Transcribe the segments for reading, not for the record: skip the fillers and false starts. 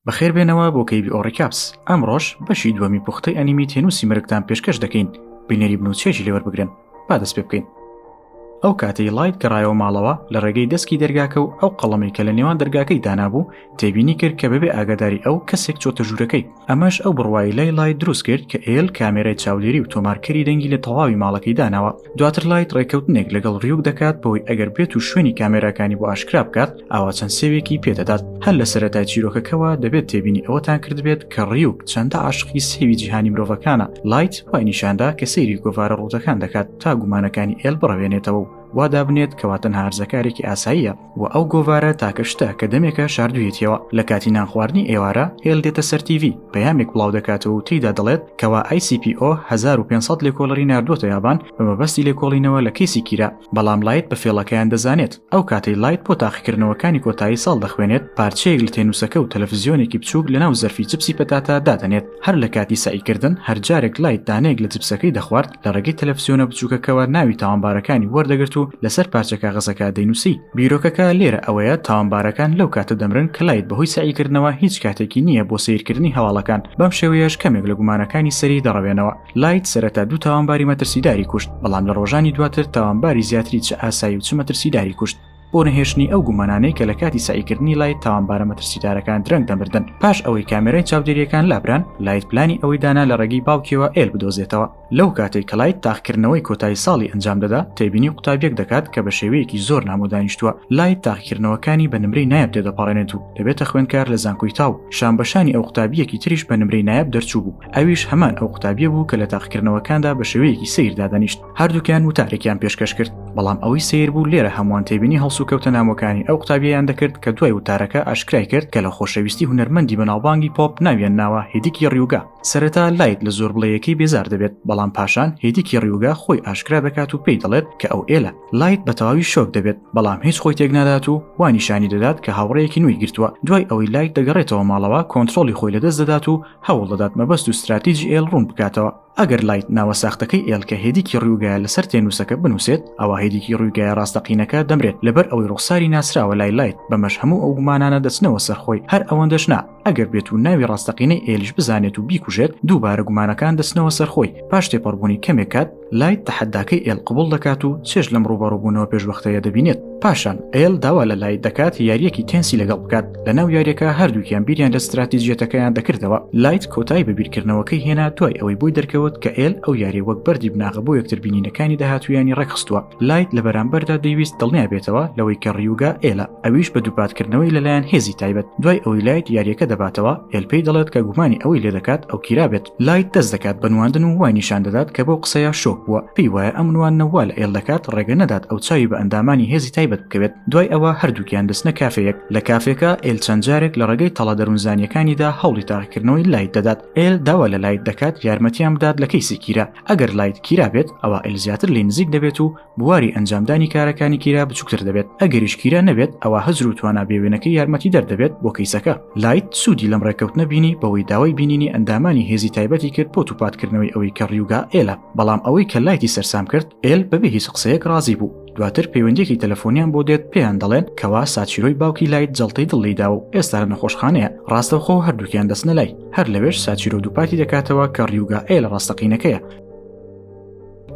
بەخێربێنەوە بۆ KBO Recaps ئەمڕۆش بەشی دووەمی پوختەی ئەنیمی تێنووسی مەرگتان پێشکەش دەکەین بینەری بن و چێژی لێوەربگرن با دەست پێ بکەین ئەو کاتەی لایت گەڕایەوە ماڵەوە لە ڕێگەی دەسکی دەرگاکە و ئەو قەڵەمەی کە لە نێوان دەرگاکەی دانابوو تێبینی کرد کە بەبێ ئاگاداری ئەو کەسێک چۆتە ژوورەکەی ئەمەش ئەو بڕوای لای لایت دروست کرد کە ئێل کامێرای چاودێری و تۆمارکەری دەنگی لە تەواوی ماڵەکەی داناوە دواتر لایت ڕێککەوتنێک لەگەڵ ڕیوک دەکات بەوەی ئەگەر بێت و شوێنی کامێراکانی بۆ ئاشکرا بکات ئەوا چەند سێوێکی پێدەدات هەر لە سەرەتای چیرۆکەکەوە دەبێت تێبینی ئەوەتان کردبێت کە ڕیوک چەندە عاشقی سێوی جیهانی مرۆڤەکانە لایت وای نیشاندا کە سەیری گۆڤارە ڕووتەکان دەکات تا گومانەکانی ئێل بڕەوێنێتەوە و وا دابنێت کەوا تەنها هەرزەکارێکی ئاساییە و ئەو گۆڤارە تاکە شتە کە دەمێکە شاردوویەتیەوە. لە کاتی نانخواردنی ئێوارە ئێل دێتە سەر تیڤی، پەیامێک بڵاو دەکاتەوە و تێیدا دەڵێت کەوا ICPO 1500 لێکۆڵەری ناردووەتە یابان بە مەبەستی لێکۆڵینەوە لە کەیسی کیرا، بەڵام لایت بە فێڵەکەیان دەزانێت. ئەو کاتەی لایت بۆ تاقیکردنەوەکانی کۆتایی ساڵ دەخوێنێت، پارچەیەک لە تێنووسەکە و تەلەفزیۆنێکی بچووک لەناو زەرفی چپسی پەتاتە دادەنێت. هەر لە کاتی سەعیکردن، هەر جارێک لایت دانەیەک لە چپسەکەی دەخوارد، لە ڕێگەی تەلەفزیۆنە بچووکەکەوە ناوی تاوانبارەکانی وەردەگرت و لەسەر پارچە کاغەزەکە دەینووسی. بیرۆکەکە لێرە ئەوەیە تاوانبارەکان لەو کاتە دەمرن کە لایت بەهۆی سەعیکردنەوە هیچ کاتێکی نییە بۆ سەیرکردنی هەواڵەکان، بەم شێوەیەش کەمێک لە گومانەکانی سەری دەڕەوێنەوە. لایت سەرەتا دوو تاوانباری مەترسیداری کوشت، بەڵام لە ڕۆژانی دواتر تاوانباری زیاتری چ ئاسایی و چ مەترسیداری کوشت. بۆ نەهێشتنی ئەو گومانانەی کە لە کاتی سەعیکردنی لایت تاوانبارە مەترسیدارەکان درەنگ دەمردن. پاش ئەوەی کامێرای چاودێرییەکان لابران، لایت پلانی ئەوەی دانا لە ڕێگەی باوکیەوە ئێل بدۆزێتەوە. لەو کاتەی کە لایت تاقیکردنەوەی کۆتایی ساڵی ئەنجام دەدا، تێبینی قوتابیەک دەکات کە بە شێوەیەکی زۆر نامۆ دانیشتووە. لایت تاقیکردنەوەکانی بە نمرەی نایاب تێدەپەڕێنێت و دەبێتە خوێندکار لە زانکۆی تاو. شانبەشانی ئەو قوتابییەکی تریش بە نمرەی نایاب دەرچوو بوو. ئەویش هەمان ئەو قوتابیە بوو کە لە تاقیکردنەوەکاندا بە شێوەیەکی سەیر دادەنیشت. هەردووکیان وتارێکیان پێشکەش کرد، بەڵام ئەوەی سەیر بوو لێرە هەمووان تێبینی هەڵسوکەوتە نامۆکانی ئەو قوتابیەیان دەکرد کە دوای وتارەکە ئاشکرای کرد کە لە خۆشەویستی هونەرمەندی بەناوبانگی پۆپ ناویان ناوە هیدیکی ڕیوگا. سەرەتا لایت لە زۆربڵێیەکەی بێزار دەبێت، بەڵام پاشان هیدیکی ڕیوگا خۆی ئاشکرا دەکات و پێی دەڵێت کە ئەو ئێلە. لایت بە تەواوی شۆک دەبێت، بەڵام هیچ خۆی تێکنادات و وا نیشانی دەدات کە هاوڕێیەکی نوێی گرتووە. دوای ئەوەی لایت دەگەڕێتەوە ماڵەوە کۆنترۆڵی خۆی لەدەست دەدات و هەوڵ دەدات مەبەست و ستراتیجی ئێل ڕوون بکاتەوە. ئەگەر لایت ناوە ساختەکەی ئێل کە هێدیکی ڕیوگایە لەسەر تێنووسەکە بنووسێت، ئەوا هێدیکی ڕیوگایە ڕاستەقینەکە دەمرێت لەبەر ئەوەی ڕوخساری ناسراوە لای لایت، بەمەش هەموو ئەو گومانانە دەچنەوە سەر خۆی، هەر ئەوەندەش نا، ئەگەر بێت و ناوی ڕاستەقینەی ئێلیش بزانێت و بیکوژێت، دووبارە گومانەکان دەچنەوە سەر خۆی. پاش تێپەڕبوونی کەمێک کات، لایت تەحەداکەی ئێل قبوڵ دەکات و چێژ لەم ڕووبەڕووبوونەوە پێشوەختەیە دەبینێت. پاشان ئێل داوا لە لایت دەکات یارییەکی تێنسی لەگەڵ بکات. لەناو یارییەکە هەردووکیان بیریان لە ستراتیجیەتەکەیان دەکردەوە. لایت کۆتایی بە بیرکردنەوەکەی هێنا دوای ئەوەی بۆی دەرکەوت کە ئێل ئەو یارییە وەک بەردی بناغە بۆ یەکتربینینەکانی داهاتوویانی ڕێکخستووە. لایت لە بەرامبەردا دەیویست دڵنیا بێتەوە لەوەی کە ڕیوگا ئێلە، ئەویش بە دووپاتکردنەوەی لەلایەن هێزی تایبەت. دوای ئەوەی لایت یارییەکە دەباتەوە، ئێل پێی دەڵێت کە گومانی ئەوەی لێدەکات ئەو کیرا بێت. لایت دەست دەکات بە نواندن و وای نیشان دەدات کە بەو قسەیە شۆک بووە، پێی وایە ئەم نواندنە وا لە ئێل دەکات ڕێگە نەدات ئەو چاوی بە ئەندامانی هێزی تایبەت بکەوێت. دوای ئەوە هەردووکیان دەچنە کافێیەک. لە کافێکە ئێل چەند جارێک لە ڕێگەی تەڵە دەروونزانییەکانیدا هەوڵی تاقیکردنەوەی لایت دەدات. ئێل داوا لە لایت دەکات یارمەتیان بدات لە کەیسی کیرا. ئەگەر لایت کیرا بێت ئەوا ئێل زیاتر لێی نزیک دەبێت و بواری ئەنجامدانی کارەکانی کیرا بچووکتر دەبێت، ئەگەریش کیرا نەبێت ئەوا هزر و توانا بێوێنەکەی یارمەتیدەر دەبێت بۆ کەیسەکە. لایت سوودی لەم ڕێککەوتنە بینی بەوەی داوای بینینی ئەندامانی هێزی تایبەتی کرد بۆ دووپاتکردنەوەی ئەوەی کە ڕیوگا ئێلە، بەڵام ئەوەی کە لایتی سەرسام کرد ئێل بەبێ هیچ قسەیەک ڕازی بوو. دواتر پەیوەندییەکی تەلەفۆنیان بۆ دێت پێیان دەڵێن کەوا ساچیرۆی باوکی لایت جەڵتەی دڵ لێیداوە و ئێستا لە نەخۆشخانەیە، ڕاستەوخۆ هەردووکیان دەچنە لای. هەر لەوێش ساچیرۆ دووپاتی دەکاتەوە کە ڕیوگا ئێل ڕاستەقینەکەیە.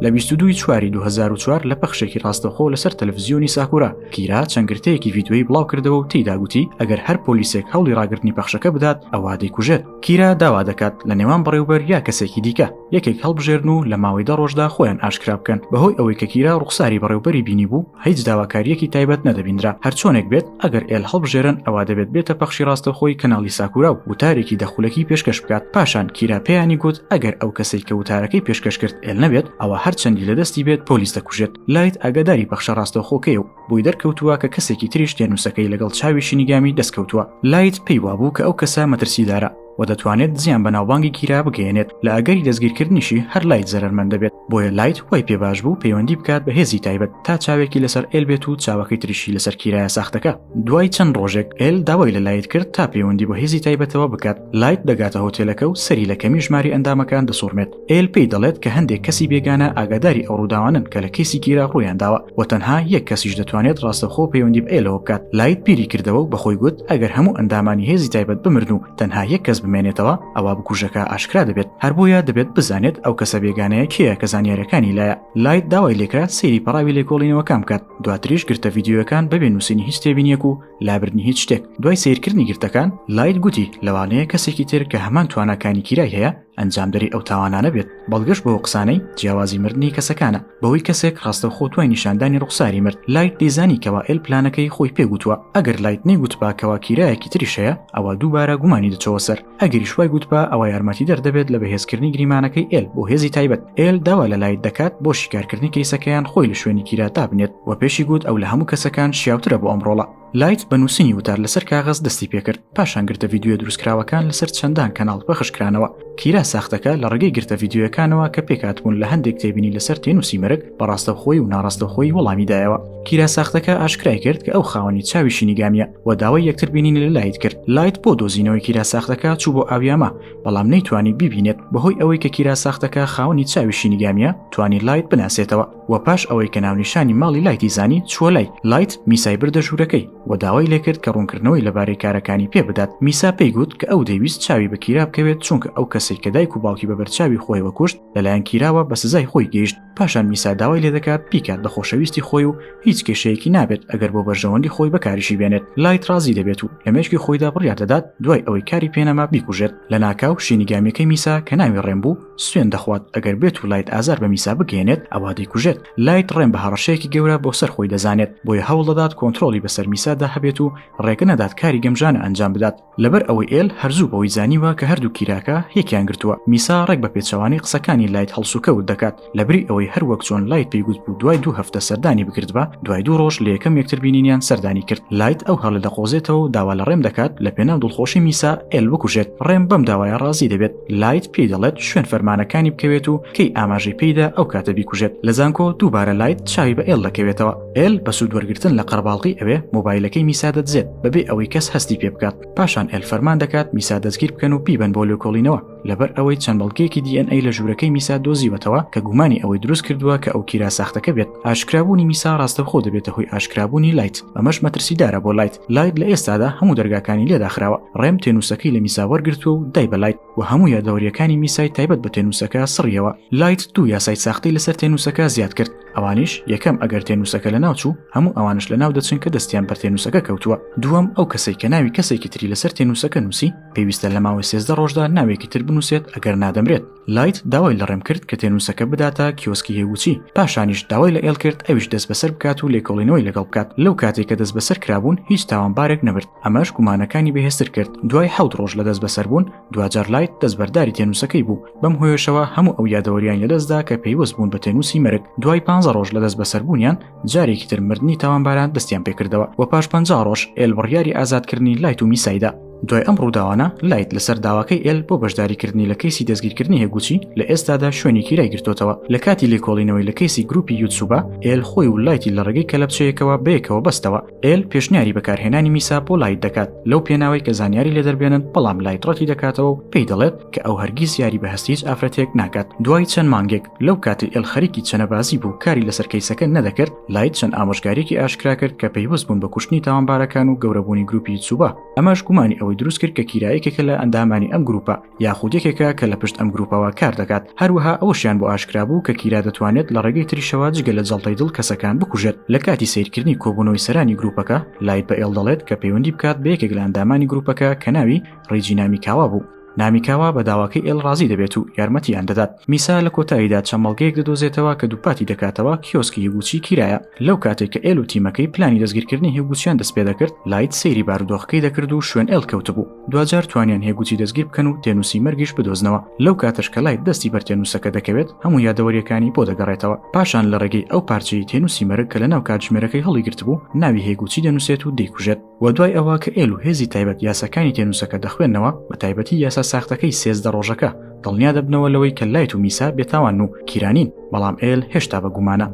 لە 22 چواری 2004 لە پەخشێکی ڕاستەوخۆ لەسەر تەلەفزیۆنی ساکورا، کیرا چەند گرتەیەکی ڤیدیۆیی بڵاو کردەوە و تێیدا گوتی ئەگەر هەر پۆلیسێک هەوڵی ڕاگرتنی پەخشەکە بدات ئەوا دەیکوژێت. کیرا داوا دەکات لە نێوان بەڕێوبەر یا کەسێکی دیکە یەکێک هەڵبژێرن و لە ماوەی دە ڕۆژدا خۆیان ئاشکرا بکەن. بەهۆی ئەوەی کە کیرا ڕوخساری بەڕێوبەری بینیبوو، هیچ داواکارییەکی تایبەت نەدەبینرا. هەرچۆنێک بێت، ئەگەر ئێل هەڵبژێرن ئەوا دەبێت بێتە پەخشی ڕاستەوخۆی کەناڵی ساکورا و وتارێکی دە خولەکی پێشکەش بکات. پاشان کیرا پێیانی گوت ئەگەر ئەو کەسەی کە وتارەکەی پێشکەش کرد ئێل نەبێت ئەوا هەرچەندی لە دەستی بێت پۆلیس دەکوژێت. لایت ئاگاداری پەخشە ڕاستەوخۆکەیە و بۆی دەرکەوتووە کە کەسێکی تریش تێنووسەکەی لەگەڵ چاوی شینیگامی دەستکەوتووە. لایت پێی وابوو کە ئەو کەسە مەترسیدارە. و دەتوانێت زیان بە ناوبانگی کیرا بگەیەنێت، لە ئەگەری دەستگیرکردنیشی هەر لایت زەرەرمەند دەبێت، بۆیە لایت وای پێ باش بوو پەیوەندی بکات بە هێزی تایبەت تا چاوێکی لەسەر ئێل بێت و چاوەکەی تریشی لەسەر کیرایە ساختەکە. دوای چەند ڕۆژێک ئێل داوای لە لایت کرد تا پەیوەندی بە هێزی تایبەتەوە بکات، لایت دەگاتە هۆتێلەکە و سەری لە کەمی ژماری ئەندامەکان دەسوڕمێت. ئێل پێی دەڵێت کە هەندێک کەسی بێگانە ئاگاداری ئەو ڕووداوانەن کە لە کەیسی کیرا ڕوویانداوە و تەنها یەک کەسیش دەتوانێت ڕاستەوخۆ پەیوەندی بە ئێلەوە بکات. لایت بیری کردەوە و بە خۆی گوت ئەگەر هەموو ئەندامانی هێزی تایبەت بمرن و تەنها یەک کەس بمێنێتەوە ئەوا بکوژەکە ئاشکرا دەبێت، هەر بۆیە دەبێت بزانێت ئەو کەسە بێگانەیە کێیە کە زانیاریەکانی لایە. لایت داوای لێکرا سەیری پەڕاوی لێکۆڵینەوەکان بکات، دواتریش گرتە ڤیدیۆیەکان بەبێ نووسینی هیچ تێبینیەک و لابردنی هیچ شتێک. دوای سەیرکردنی گرتەکان، لایت گوتی لەوانەیە کەسێکی تر کە هەمان تواناکانی کیرای هەیە ئەنجامدەری ئەو تاوانانە بێت، بەڵگەش بۆ ئەو قسانەی جیاوازی مردنی کەسەکانە، بەوەی کەسێک ڕاستەوخۆ دوای نیشاندانی ڕوخساری مرد، لایت دەیزانی کەوا ئێل پلانەکەی خۆی پێ گوتووە، ئەگەر لایت نەیگوتبا کەوا کیرایەکی تریش هەیە، ئەوا دووبارە گومانی دەچۆوە سەر، ئەگەریش وای گوتبا ئەوا یارمەتیدەر دەبێت لە بەهێزکردنی گریمانەکەی ئێل بۆ هێزی تایبەت. ئێل داوا لە لایت دەکات بۆ شیکارکردنی کەیسەکەیان خۆی لە شوێنی کیرا دابنێت و پێشی گوت ئەو لە هەموو کەسەکان شیاوترە بۆ ئەم ڕۆڵە. لایت بە نووسینی وتار لەسەر کاغەز دەستی پێکرد، پاشان گرتە ڤیدیۆیە دروستکراوەکان لەسەر چەندان کەناڵ پەخشکرانەوە. کیرا ساختەکە لە ڕێگەی گرتە ڤیدیۆیەکانەوە کە پێکهاتبوون لە هەندێک تێبینی لەسەر تێنووسی مەرگ، بە ڕاستەوخۆیی و ناڕاستەوخۆیی وەڵامی دایەوە. کیرا ساختەکە ئاشکرای کرد کە ئەو خاوەنی چاوی شینیگامییە و داوای یەکتر بینینی لە لایت کرد. لایت بۆ دۆزینەوەی کیرا ساختەکە چوو بۆ ئاویاما، بەڵام نەیتوانی بیبینێت. بەهۆی ئەوەی کە کیرا ساختەکە خاوەنی چاوی شینیگامییە، توانی لایت بناسێتەوە. و پاش ئەوەی کە ناونیشانی ماڵی لایتی زانی چووە لای، لایت میسای بردە ژوورەکەی و داوای لێکرد کە ڕوونکردنەوەی لەبارەی کارەکانی پێ بدات، میسا پێی گوت کە ئەو دەیویست چاوی بە کیرا بکەوێت چونکە ئەو کەسەی کە دایک و باوکی بە بەرچاوی خۆیەوە کوشت لەلایەن کیراوە بە سزای خۆی گەیشت، پاشان میسا داوای لێدەکات بیکات بە خۆشەویستی خۆی و هیچ کێشەیەکی نابێت ئەگەر بۆ بەرژەوەندی خۆی بەکاریشی بێنێت، لایت ڕازی دەبێت و لە مێشکی خۆیدا بڕیار دەدات دوای ئەوەی کاری پێنەما بیکوژێت، لەناکاو شینیگامیەکەی میسا کە ناوی ڕێن بوو، سوێند دەخوات ئەگەر بێت و لایت ئازار بە میسا بگەیەنێت ئەوا دەیکوژێت. لایت ڕێن بە هەڕەشەیەکی گەورە بۆ سەر خۆی دەزانێت، بۆیە هەوڵدەدات کۆنترۆڵی بەسەر میسادا هەبێت و ڕێگە نەدات کاری گەمژانە ئەنجام بدات. لەبەر ئەوەی ئێل هەر زوو بەوەی زانیوە کە هەردوو کیراکە یەکیان گرتووە، میسا ڕێک بە پێچەوانەی قسەکانی لایت هەڵسوکەوت دەکات. لەبری ئەوەی هەر وەک چۆن لایت پێی گوتبوو دوای دوو هەفتە سەردانی بکردبا، دوای دوو ڕۆژ لە یەکەم یەکتر بینینیان سەردانی کرد. لایت ئەو هەلە دەقۆزێتەوە و داوا لە ڕێم دەکات لە پێناو دڵخۆشی میسا ئێل بکوژێت. ڕێم بەم داوایە ڕازی دەبێت. لایت پێی دەڵێت شوێن فەرمانەکانی بکەوێت و کەی ئاماژەی پێیدا ئەو کاتە بیکوژێت. لە زانکۆ دووبارە لایت چاوی بە ئێل دەکەوێتەوە. ئێل بە سوود وەرگرتن لە قەرەباڵغی ئەوێ مۆبایلەکەی میسا دەدزێت بەبێ ئەوەی کەس هەستی پێ بکات. پاشان ئێل فەرمان دەکات میسا دەستگیر بکەن و بیبەن بۆ لێکۆڵینەوە. لەبەر ئەوەی چەند بەڵگەیەکی DNA لە ژوورەکەی میسا دۆزیوەتەوە کە گومانی ئەوەی دروست کردووە کە ئەو کیرا ساختەکە بێت. ئاشکرابوونی میسا ڕاستەوخۆ دەبێتە هۆی ئاشکرابوونی لایت. ئەمەش مەترسیدارە بۆ لایت. لایت لە ئێستادا هەموو دەرگاکانی لێ داخراوە. ڕێم تێنووسەکەی لە میسا وەرگرتووە و دای بە لایت و هەموو یادەوەرییەکانی میسای تایبەت بە تێنووسەکە سڕیەوە. لایت دوو یاسای ساختەی لەسەر تێنووسەکە زیاد کرد، ئەوانیش، یەکەم ئەگەر تێنووسەکە لەناو چوو، هەموو ئەوانەش لەناو دەچن کە دەستیان بەر تێنووسەکە کەوتووە. دووەم ئەو کەسەی کە ناوی کەسێکی تری لەسەر تێنووسەکە نووسی، پێویستە لە ماوەی 13 ڕۆژدا ناوێکی تر بنووسێت ئەگەر نا دەمرێت. لایت داوای لە ڕێم کرد کە تێنووسەکە بداتە کیۆسکی هێگوچی، پاشانیش داوای لە ئێل کرد ئەویش دەستبەسەر بکات و لێکۆڵینەوەی لەگەڵ بکات. لەو کاتەی کە دەستبەسەر کرابوون هیچ تاوانبارێک نەمرد، ئەمەش گومانەکانی بەهێزتر کرد. دوای حەوت ڕۆژ لە دەستبەسەربوون، دواجار لایت دەستبەرداری تێنووسەکەی بوو، بەم هۆیەشەوە هەموو ئەو یادەوەریانی لەدەستدا کە پەیوەست بوون بە تێنووسی مەرگ. دوای پانزە ڕۆژ لە دەستبەسەربوونیان، جارێکی تر مردنی تاوانباران دەستیان پێکردەوە و پاش 50 ڕۆژ ئێل بڕیاری ئازادکردنی لایت و میسای دا. دوای ئەم ڕووداوانە لایت لەسەر داواکەی ئێل بۆ بەشداریکردنی لە کەیسی دەستگیرکردنی هێگوچی لە ئێستادا شوێنی کیرای گرتۆتەوە. لە کاتی لێکۆڵینەوەی لە کەیسی گروپی یوتسوبا، ئێل خۆی و لایتی لە ڕێگەی کەلەپچەیەکەوە بەیەکەوە بەستەوە. ئێل پێشنیاری بەکارهێنانی میسا بۆ لایت دەکات لەو پێناوەی کە زانیاری لێ دەربێنن، بەڵام لایت ڕەتی دەکاتەوە و پێی دەڵێت کە ئەو هەرگیز یاری بە هەستی هیچ ئافرەتێک ناکات. دوای چەند مانگێک لەو کاتەی ئێل خەریکی چەنەبازی بوو کاری لەسەر کەیسەکە نەدەکرد، لایت چەند ئامۆژگارییەکی ئاشکرا کرد کە پەیوەست بوون بە کوشتنی تاوانبارەکان و گەورەبوونی گروپی یوتسوبا. ئەمەش گومانی ئەوەی دروست کرد کە کیرا یەکێکە لە ئەندامانی ئەم گروپە یاخود یەکێکە کە لە پشت ئەم گروپەوە کار دەکات. هەروەها ئەوەشیان بۆ ئاشکرا بوو کە کیرا دەتوانێت لە ڕێگەی تریشەوە جگە لە جەڵتەی دڵ کەسەکان بکوژێت. لە کاتی سەیرکردنی کۆبوونەوەی سەرانی گروپەکە، لایت بە ئێڵ دەڵێت کە پەیوەندی بکات بە یەکێک لە ئەندامانی گروپەکە کە ناوی ڕیجی نامیکاوا بوو. نامیکاوا بە داواکەی ئێل ڕازی دەبێت و یارمەتیان دەدات. میسا لە کۆتاییدا چەند بەڵگەیەک دەدۆزێتەوە کە دووپاتی دەکاتەوە کیۆسکی هیگوچی کیرایە. لەو کاتەی کە ئێل و تیمەکەی پلانی دەستگیرکردنی هیگوچیان دەستپێدەکرد، لایت سەیری بارودۆخەکەی دەکرد و شوێن ئێل کەوتبوو. دواجار توانیان هێگوچی دەستگیر بکەن و تێنووسی مەرگیش بدۆزنەوە. لەو کاتەش کە لایت دەستی بەر تێنووسەکە دەکەوێت، هەموو یادەوەرییەکانی بۆ دەگەڕێتەوە. پاشان لە ڕێگەی ئەو پارچەی تێنووسی مەرگ کە لەناو کاتژمێرەکەی هەڵیگرتبوو، ناوی هێگوچی دەنووسێت و دەیکوژێت. وە دوای ئەوە کە ئێل و هێزی تایبەت یاساکانی تێنووسەکە دەخوێننەوە بە تایبەتی یاسا ساختەکەی 13 ڕۆژەکە دڵنیا دەبنەوە لەوەی کە لایت و میسا بێتاوان و کیرانین بەڵام ئێل هێشتا بە گومانە.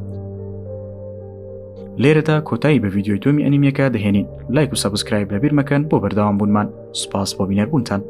لێرەدا کۆتایی بە ڤیدیۆی دووەمی ئەنیمیەکە دەهێنین لایک و subscribe لەبیر مەکەن بۆ بەردەوام بوونمان سوپاس بۆ بینەربوونتان.